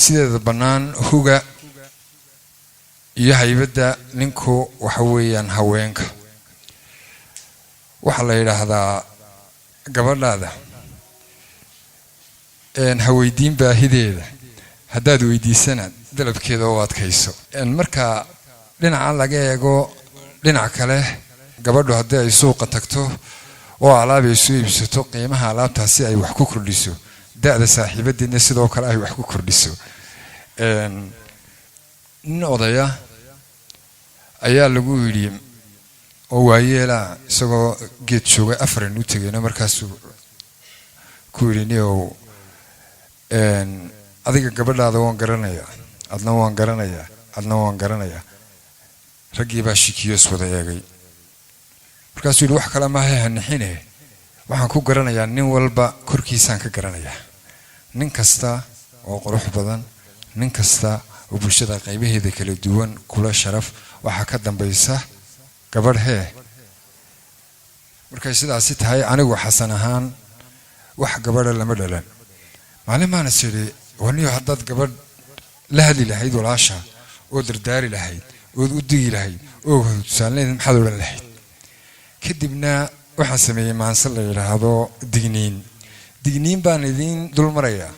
Sideeda bannaan, huga iyo haybadda ninku waxa weeyaan haweenka. Waxaa la yidhaahdaa, gabadhaada ha weydiin baahideeda, haddaad weydiisana dalabkeeda u adkayso. Marka dhinaca laga eego, dhinac kale, gabadhu haddii ay suuqa tagto oo alaab ay soo iibsato, qiimaha alaabtaasi ay wax ku kordhiso, da-da saaxiibadeedna sidoo kale ay wax ku kordhiso. Nin odaya ayaa lagu yidhi oo waayeelaa, isagoo geed joogay afaran u tegeyno, markaasuu ku yidhi: "Niow, adiga gabadhaada waan garanayaa, adna waan garanayaa, adna waan garanayaa." Raggii baa shikiyo is wada eegay. Markaasuu yidhi: "Wax kale maaha, hanixine, waxaan ku garanayaa nin walba korkiisaan ka garanayaa. Nin kasta oo qurux badan, nin kasta oo bulshada qaybaheeda kala duwan kula sharaf, waxaa ka dambaysa gabadh hee. Markay sidaasi tahay, anigu Xasan ahaan wax gabadha lama dhalan. Maalin baan is idhi, waniyo haddaad gabadh la hadli lahayd walaasha, oo dardaari lahayd, ood u digi lahayd, oo tusaaleed, maxaad odhan lahayd?" Kadibna waxaan sameeyey maanse la yidhaahdo Digniin. Digniin baan idiin dul marayaa.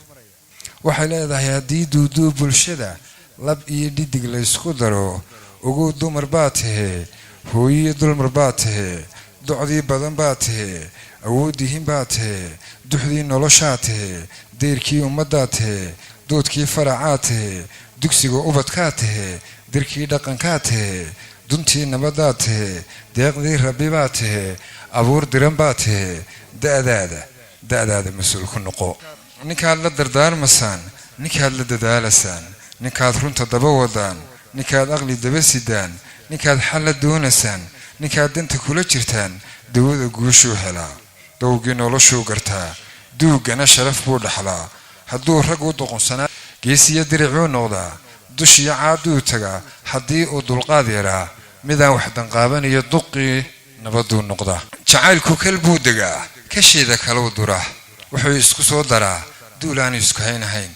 Waxay leedahay: haddii duuduub bulshada lab iyo dhidig laysku daro, ugu dumar baa tahee, hooyiyo dulmar baa tahee, docdii badan baa tahee, awooddihin baa tahee, duxdii noloshaa tahee, deyrkii ummaddaa tahee, doodkii faracaa tahee, dugsiga ubadkaa tahee, dirkii dhaqankaa tahee, duntii nabaddaa tahee, deeqdii rabbi baa tahee, abuur diran baa tahee, da'daada da'daada mas-uul ku noqo. Ninkaad la dardaarmasaan, ninkaad la dadaalasaan, ninkaad runta daba wadaan, ninkaad aqli daba sidaan, ninkaad xal la doonasaan, ninkaad danta kula jirtaan, dawada guushuu helaa, dowgii noloshuu gartaa, duuggana sharaf buu dhaxlaa. Hadduu rag u doqonsanaa, geesiyo diricuu noqdaa, dushiyo caaduu tagaa. Haddii uu dulqaad yaraa, midaan wax danqaabanayo duqii nabaduu noqdaa. Jacaylku kal buu degaa, kasheeda kaluu duraa, wuxuu isku soo daraa duul aanu isku haynahayn,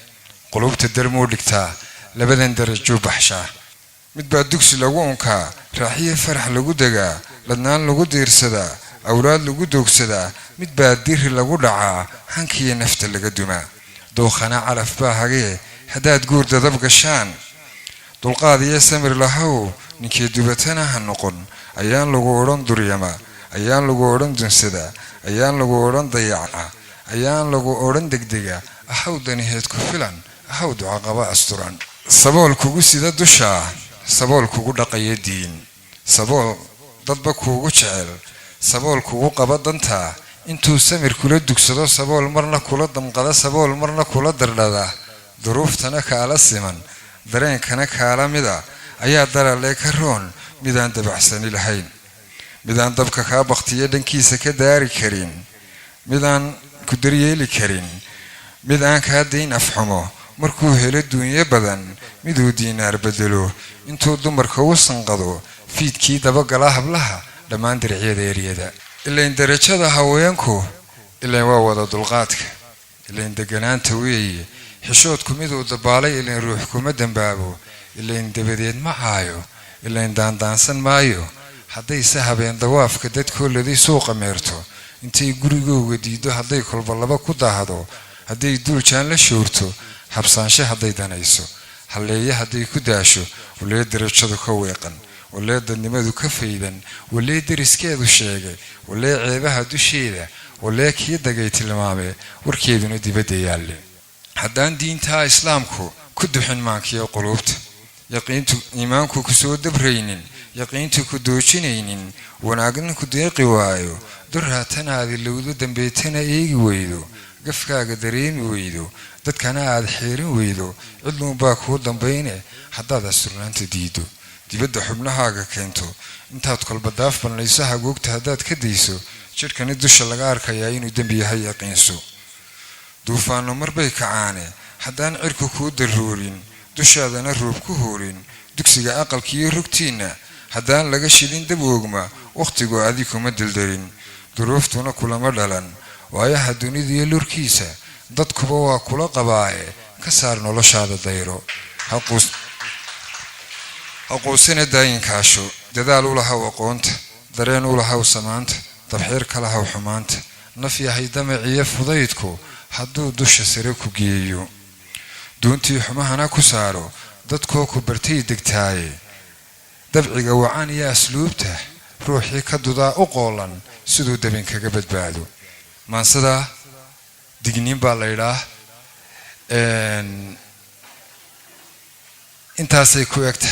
qulubta darmuu dhigtaa, labadan darajuu baxshaa. Mid baa dugsi lagu unkaa, raaxiyo farax lagu degaa, ladnaan lagu diirsadaa, awlaad lagu doogsadaa. Mid baa diri lagu dhacaa, hankiyo nafta laga dumaa, dookhana calaf baa hagee. Haddaad guur dadab gashaan, dulqaad iyo samir lahow, ninkii dubatana ha noqon. Ayaan lagu odhan duryama, ayaan lagu odhan dunsada, ayaan lagu odhan dayaca, ayaan lagu odhan degdega. Ahaw daniheed ku filan, ahaw ducaqaba asturan. Sabool kugu sida dushaa, sabool kugu dhaqaya diin, sabool dadba kuugu jecel, sabool kugu qaba dantaa, intuu samir kula dugsado, sabool marna kula damqada, sabool marna kula dardhada, duruuftana kaala siman, dareenkana kaala mida, ayaa daralee ka roon midaan dabacsani lahayn, midaan dabka kaa baktiya dhankiisa ka daari karin, midaan ku daryeeli karin, mid aan kaa dayn afxumo markuu helo duunyo badan, miduu diinaar bedelo intuu dumarka u sanqado, fiidkii dabagala hablaha dhammaan diricyada eryada. Ilayn darajada haweenku ilayn waa wada dulqaadka, ilayn deganaanta weeye, xishoodku miduu dabaalay, ilayn ruux kuma dambaabo, ilayn dabadeed ma caayo, ilayn daandaansan maayo. Haddayse habeen dawaafka dadkooladay suuqa meerto, intay gurigooga diiddo, hadday kolba laba ku daahdo, hadday duuljaan la shoorto, habsaanshe hadday danayso, halleeye hadday ku daasho, walee darajadu ka weeqan, walee dadnimadu ka faydan, walee deriskeedu sheegay, walee ceebaha dusheeda, walee kii dagay tilmaame, warkeeduna dibadda yaalle. Haddaan diintaa islaamku ku duxin maankiyo quluubta, yaqiintu iimaanku ku soo dabraynin, yaqiintu ku doojinaynin, wanaagna ku deeqi waayo, duraatana aad ilowdo, dambeetana eegi weydo, gafkaaga dareemi weydo, dadkana aad xeerin weydo, cidluunbaa kuu dambayne. Haddaad asturnaanta diiddo, dibadda xubnahaaga keento, intaad kolba daaf bannayso, hagoogta haddaad ka dayso, jidhkani dusha laga arkayaa inuu dembi yahay yaqiinso. Duufaanno marbay kacaane, haddaan cirku kuu daruurin, dushaadana roob ku hoorin, dugsiga aqalkiiyo rugtiinna haddaan laga shidin dab oogma, wakhtigu adi kuma deldelin, duruuftuna kulama dhalan, waayaha dunidiyo lurkiisa dadkuba waa kula qabaaye. Ka saar noloshaada dayro, ha quusina, daayinkaasho. Dadaal u lahaw aqoonta, dareen u lahaw samaanta, dabxiir ka lahaw xumaanta. Naf yahay damaciyo fudaydku hadduu dusha sare ku geeyo, duuntii xumahana ku saaro, dadkoo ku bartay degtaaye. Dabciga wacan iyo asluubta ruuxii ka dudaa u qoolan siduu dabin kaga badbaado. Maansada Digniin baa la yidhaah. Intaasay ku eg tahay.